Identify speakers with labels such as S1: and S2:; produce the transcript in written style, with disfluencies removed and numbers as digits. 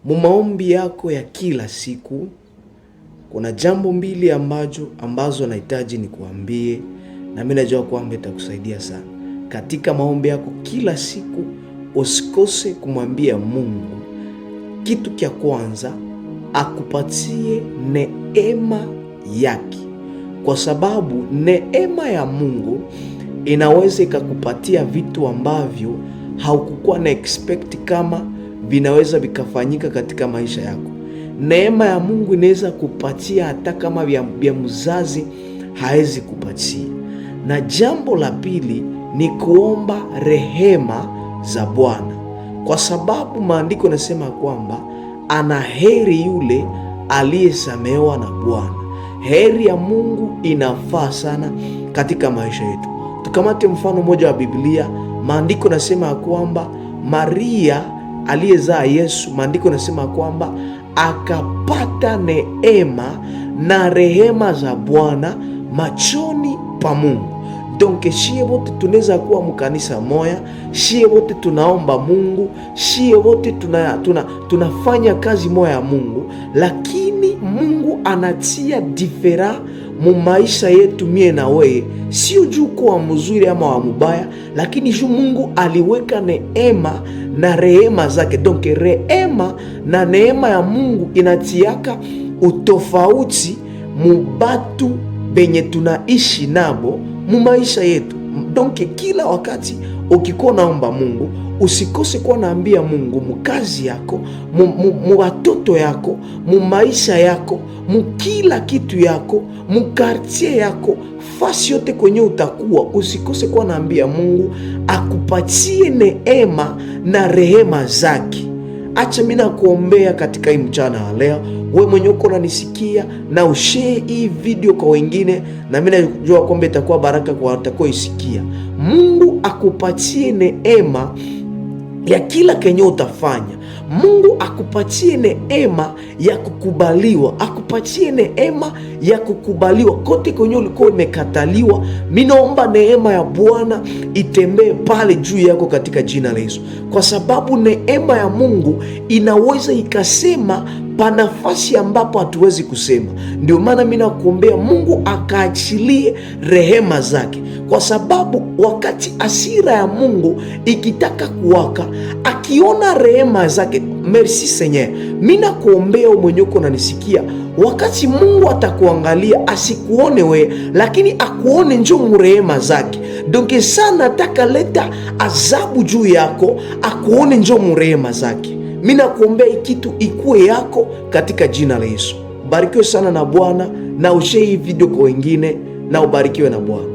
S1: Mu maombi yako ya kila siku kuna jambo mbili ambazo nahitaji nikuambie, na mimi najua kwamba itakusaidia sana katika maombi yako kila siku. Usikose kumwambia Mungu kitu cha kwanza, akupatie neema yake, kwa sababu neema ya Mungu inaweza ikakupatia vitu ambavyo haukukuwa na expect kama vinaweza vikafanyika katika maisha yako. Neema ya Mungu inaweza kupatia hata kama vya mzazi hawezi kupatia. Na jambo la pili ni kuomba rehema za Bwana, kwa sababu maandiko yanasema kwamba ana heri yule aliyesamehewa na Bwana. Heri ya Mungu inafaa sana katika maisha yetu. Tukamate mfano mmoja wa Biblia. Maandiko nasema kwamba Maria aliyezaa Yesu, maandiko nasema kwamba akapata neema na rehema za Bwana machoni pa Mungu. Donc shie wote tunaweza kuwa mkanisa moya, shie wote tunaomba Mungu, shie wote tunafanya kazi moya ya Mungu, lakini Mungu anatia différence mu maisha yetu mie na weye, sio juu kuwa mzuri ama wa mubaya, lakini juu Mungu aliweka neema na rehema zake. Donc rehema na neema ya Mungu inatiaka utofauti mubatu benye tunaishi nabo mu maisha yetu. Donc kila wakati ukikuwa naomba Mungu, usikose kuwa naambia Mungu mukazi yako, mu watoto yako, mu maisha yako, mu kila kitu yako, mu quartier yako, fasi yote kwenye utakuwa, usikose kuwa naambia Mungu akupatie neema na rehema zake. Acha mimi nakuombea katika hii mchana wa leo, we mwenye uko unanisikia na ushare hii video kwa wengine, na mimi najua kwamba itakuwa baraka kwa watakaoisikia. Mungu akupatie neema ya kila kenye utafanya. Mungu akupatie neema ya kukubaliwa, akupatie neema ya kukubaliwa kote kwenye ulikuwa umekataliwa. Mi naomba neema ya Bwana itembee pale juu yako katika jina la Yesu, kwa sababu neema ya Mungu inaweza ikasema pa nafasi ambapo hatuwezi kusema. Ndio maana mi nakuombea Mungu akaachilie rehema zake, kwa sababu wakati hasira ya Mungu ikitaka kuwaka, akiona rehema zake. Merci Seigneur, mi nakuombea mwenye uko nanisikia, wakati Mungu atakuangalia asikuone we, lakini akuone njo murehema zake. Donc sana ataka leta azabu juu yako, akuone njo murehema zake. Mi nakuombea kitu ikuwe yako katika jina la Yesu. Barikiwe sana na Bwana na ushare hii video kwa wengine, na ubarikiwe na Bwana.